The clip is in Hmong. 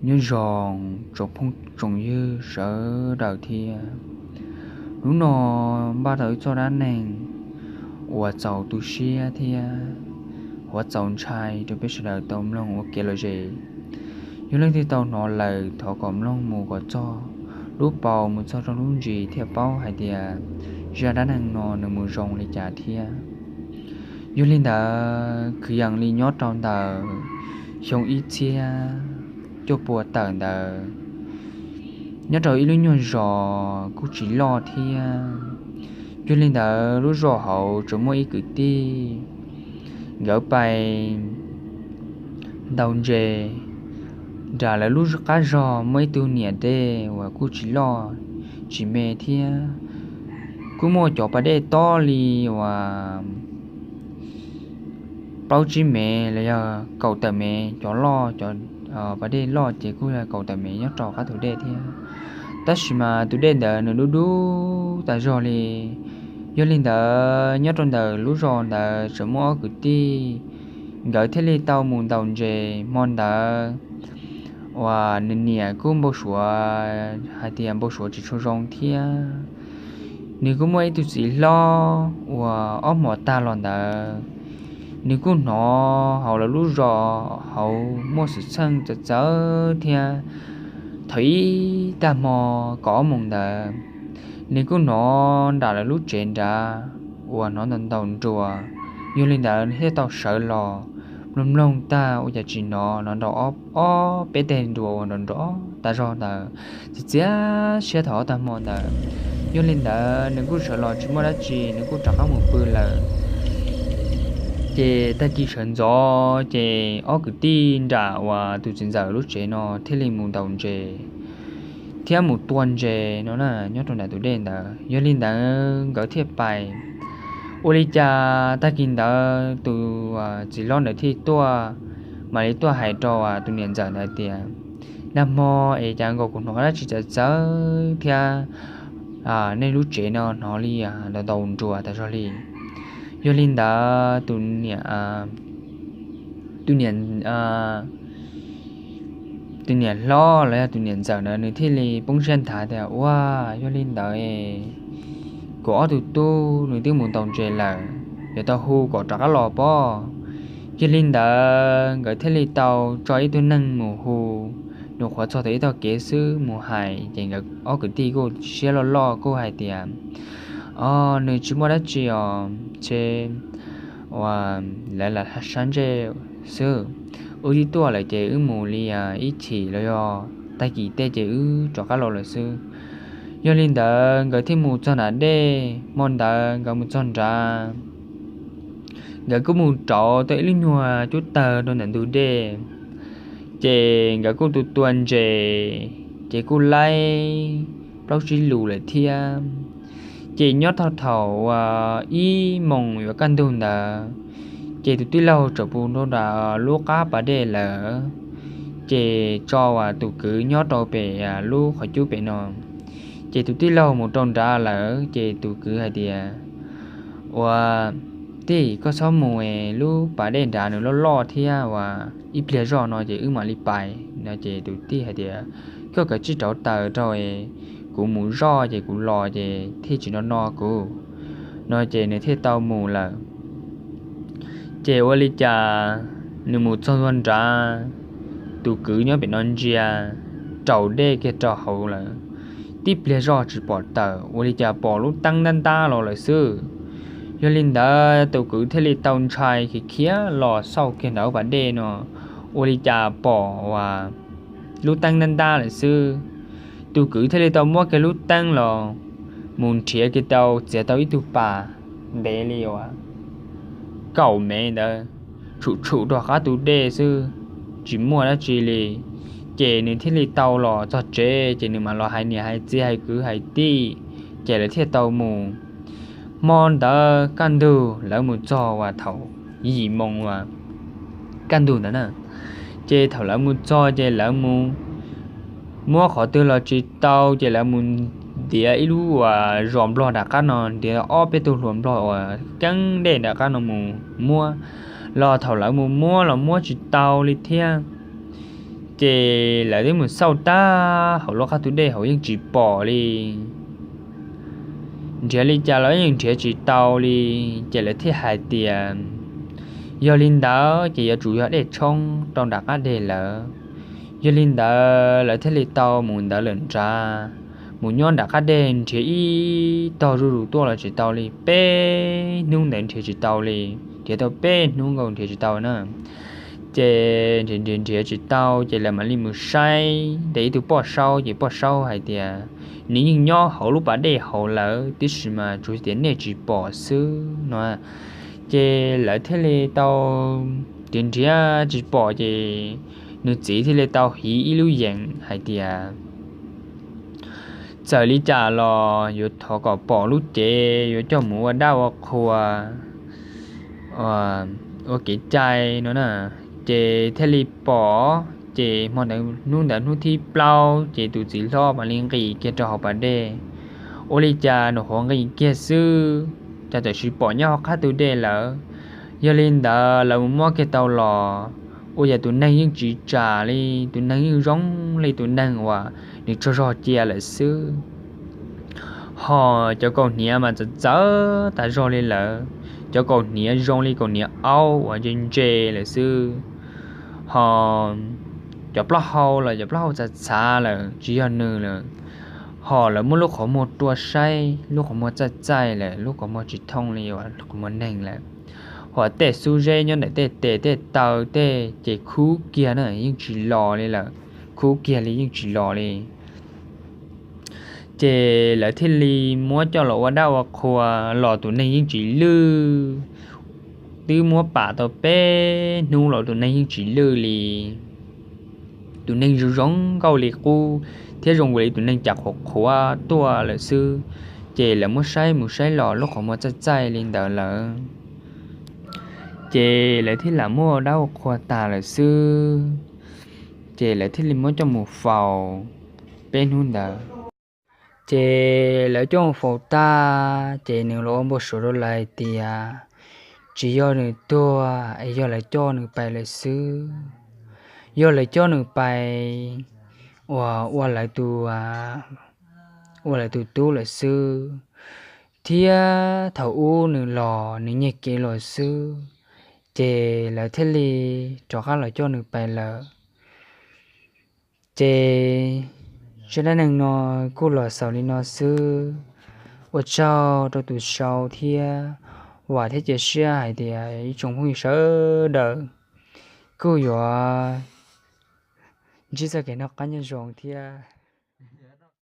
Nyob zoo tsoom phooj tsoom ywg sawv daws thiab. Hnub no npaj tau ib txoj dab neeg uas txaus tu siab thiab ua txaus ntshai rau peb sawv daws tau mloog ua kev lom zem. Yog leej twg tau hnov lawm thov kom mloog mus kom txog lub paus mus txog rau lub ntsis thiaj paub hais tias zaj dab neeg no nws mus zoo li cas thiab. Yog li ntawd kwv yees li nyob rau ntawm xyoo ib txhiab cuaj pua tawm ntawd, nyob rau ib lub nyuag zos kuj tsis loj thiab. Yog li ntawd lub zos hauv tsuas muaj ib kwv tij, nkawd pais ntaus ntses nram lawv lub qab zos. Muaj ib tug niam dej uas kuj tsis loj tsis me thiab, kuj muaj cov pas dej tob li uas plaub tsib mev los yog kaum tawm mev. Cov loj, cov pas dej loj ces kuj yog kaum tawm mev nyob rau qab tus dej thiab. Tab sis mas tus dej ntawd nws dub dub tas zog li. Yog li ntawd nyob rau ntawm lub zos ntawd tseem muaj ob kwv tij, nkawd thiaj li tau mus ntaus ntses hmo ntawd uas nws niam kuj npau suav hais tias npau suav tsis tshua zoo thiab. Nws kuj muaj ib tug txiv hlob uas ob hmos tag los ntawd, nws kuj hnov hauv lawv lub zos hauv muaj xwm txheej txawv txawv thiab. Thaum ib tag hmo kaum ob moos ntawd, nws kuj hnov nram lawv lub tsev nrad uas hnov ntaus ntaus nruas. Yog li ntawd nws thiaj tau sawv los mloog mloog tag ua cas tsis hnov, hnov nrov ob peb teg nruas uas nrov nrov tas zog ntawd txias txias siab thaum ob tag hmo ntawd. Yog li ntawd nws kuj sawv los tsis muaj dab tsi, nws kuj rov qab mus pw lawm. Ces tag kis sawv ntxov ces ob kwv tij nram uas tus txiv ntxawm lub tsev no thiaj li mus ntaus ntses thiab mus tua ntses no na nyob rau nram tus dej ntawd. Yog li ntawd nkawd thiaj pais. Ua li cas tag kis ntawd tus txiv hlob ntawd thiaj tuaj, mam li tuaj hais rau tus niam ntxawm ntawd tias, nag hmo es cas nkaus kuv hnov dab tsi txawv txawv thiab nej lub tsev no hnov li ntaus ntaus nruas tas zog li. Yog li ntawd tus niam tus niam tus niam hlob los yog tus niam ntxawm ntawd nws thiaj li poob siab nthav tias, ua, yog li ntawd kuv ob tug tub nws twb mus ntaus ntses lawm, yuav tau hu kom rov qab los pob. Yog li ntawd nkawd thiaj li tau tso ib tug neeg mus hu, nws qhuav txog tau ib tog kev xwb mus hais ces nkawd ob kwv tij kuj siab loj loj kuj hais tias, o, nws tsis muaj dab tsi os, ces ua lawv lam sab ntsej xwb. Wb twb tuaj lawm ces wb mus li ib chim los yog tag kis tej ces wb rov qab los lawm xwb. Yog li ntawd nkawd thiaj mus txog nram dej. Hmo ntawd nkawd mus txog nrad, nkawd kuj mus rauv tau ib lub nyuag cub tawg rau ntawm ntug dej, ces nkawd kuj tua tua ntses, ces kuj laib plaub tsib lus lawm thiab. Ces nyob tau thaum ib moos yuav kaj ntug ntawd, ces tus tij laug txawm pus nrau nram lub qab pas dej lawm, ces tso uas tus kwv nyob rau pem lub qhov cub pem no. Ces tus tij laug mus rau nrad lawm ces tus kwv hais tias, ua, tij, koj txhob mus es lub pas dej nrad nws loj loj thiab, ua, ib pliag zoj no ces wb mam li pais no. Ces tus tij hais tias, koj kav tsij rauv taws rau, kuv mus zoj ces kuv los ces thiaj tsis no no kuv no. Ces nws thiaj tau mus lawm. Ces ua li cas nws mus txog ntua nrad, tus kwv nyob pem no ntsia raus dej kiag rau hauv lawm, tib pliag zoj tsis pom tawm, ua li cas pom lub teeb ntab ntab los lawm xwb. Yog li ntawd tus kwv thiaj li tau ntshai khiav khiav los xauj kiag nram pas dej no, ua li cas pom uas lub teeb ntab ntab lawm xwb. Tus kwv thiaj li tau muab kiag lub teeb los mus nrhiav kiag tau, txiav tau ib tug pas ntev li uas kaum mev ntawd, tshum tshum rau qab tus dej xwb, tsis muaj dab tsi li. Ces nws thiaj li tau los txog tsev, ces nws mam los hais niam hais txiv hais kwv hais tij, ces lawv thiaj tau mus. Hmo ntawd kaj ntug lawv mus txog uas thaum yim moos uas kaj ntug ntawd na. Ces thaum lawv mus txog ces lawv mus muab qhov twg los tsis tau, ces lawv mus ntiav ib lub uas zos nplog nram qab no, ntiav ob peb tug hluas nplog uas keeb dej nram qab no mus muab los, thaum lawv mus muab los muab tsis tau li thiab. Ces lawv twb mus xauj tag hauv lub qab tus dej hauv yeej tsis pom li. Nrhiav li cas los yeej nrhiav tsis tau li. Ces lawv thiaj hais tias, yog li ntawd ces yuav tsum yog dej tshoob rau nram qab deg lawm. Yog li ntawd lawv thiaj li tau mus ntawd lawm nrad, mus nyob nram qab deg nrhiav ib tog zuj zus tuaj los tsis tau li. Peb hnub ntawd nrhiav tsis tau li, nrhiav tau peb hnub nkaus nrhiav tsis tau na. Ces nrhiav nrhiav tsis tau ces lawv mam li mus saib ntawm ib tug poj saub, ces poj saub hais tias, nws yeej nyob hauv lub pas dej hauv lawm, tiam sis mas tsuas tias nej tsis pom xwb no. Ces lawv thiaj li tau nrhiav nrhiav tsis pom ces nws txiv thiaj li tau hiv ib lub yeem hais tias, txawm li cas los yuav thov kom pom lub cev yuav coj mus ua dab ua qhua, ua kev cai no na. Ces thiaj li pom, ces hmo ntawd hnub ntawd hnub thib plaub ces tus txiv hlob mam li nqis kiag rau hauv pas dej. Ua li cas nws qhuav nqis kiag xwb, cas txawm sis pom nyob hauv qab tus dej lawm. Yog li ntawd lawv mus muab kiag tau los, ua cas tus neeg yeej tsis tsam li, tus neeg yeej zoo li tus neeg uas nws tsaug zog cia lawm xwb. Ho cov kaus hniav mas txawv txawv tas zog li lawm, cov kaus hniav zoo li kaus hniav aub uas ntse ntse lawm xwb. Ho cov plaub hau los cov plaub hau txhav txhav lawm tsis yog nws lawm. Ho lawv muab lub qhov muag rua saib, lub qhov muag txaij txaij lawm, lub qhov muag tsis thooj li uas qhov muag neeg lawm. Ho tej xub zeb nyob ntawm tej tes tej taw tej ces khub kiag na yeej tsis los li lawm, khub kiag li yeej tsis los li. Ces lawv thiaj li muab coj los ua dab ua qhua los tus neeg yeej tsis lwj. Twb muab pam tau peb hnub los tus neeg yeej tsis lwj li. Tus neeg zoo zoo nkauj li qub thiab zoo li tus neeg cas qhuav qhuav tuaj lawm xwb. Ces lawv muab saib mus saib los lub qhov muag txaij txaij li ntawd lawm. Ces lawv thiaj lam muab ua dab ua qhua tas lawm xwb. Ces lawv thiaj li muab coj mus faus peb hnub ntawd. Ces lawv coj mus faus tag ces nws los ua npau suav rau lawv hais tias tsis yog nws tuag es yog lawv coj nws pais lawm xwb. Yog lawv coj nws pais ua, ua lawv tus, ua lawv tus tub lawm xwb. Thiab thaum ub nws los nws nyiag kev los xwb, ces lawv thiaj li rov qab los coj nws pais lawm. Ces zaj dab neeg no kuj los xaus li no xwb. Ua tsaug rau tus sau thiab vam thiab cia siab hais tias ib tsoom phooj ywg sawv daws kuj yuav ntsib txoj kev noj qab nyob zoo thiab.